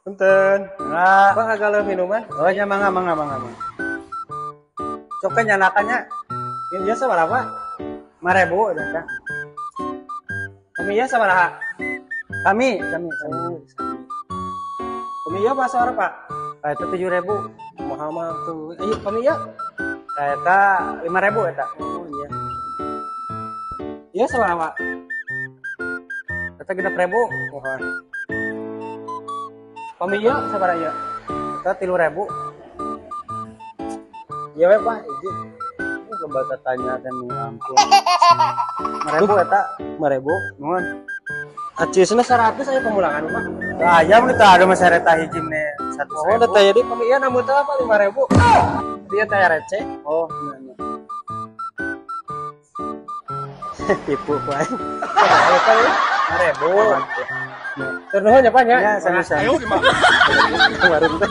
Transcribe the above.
Punten. Nah, Bang agak leuwih minuman. Oh nya, mangga, mangga, mangga, mangga. Sok kan nyanakannya. Ini biasa berapa? 5.000 udah kan. Kami ya sabaraha? Kami, kami, kami. Kami ya bahasa apa? Nah, itu 7.000. Muhammad tuh. Ayo kami ya. Nah, eta 5.000 eta. Oh iya. Iya sabaraha? Eta 6.000. Mohon. Kami ya sabaraha ya? Eta 3.000. Iya we Pak, hiji. Coba tanya dan ampun. 5.000 eta. 5.000. Nuhun. Acisna 100 aya pemulangan Pak. Tah, ayam itu ada masa reta hiji nih 100.000. Oh, udah teh jadi kami ya namun teh apa 5.000. Dia teh receh. Oh, iya, iya. Tipu ku aing. Sabaraha ya? 5.000. Terus nuhun ya Pak ya. Ya, sami-sami. Warung teh.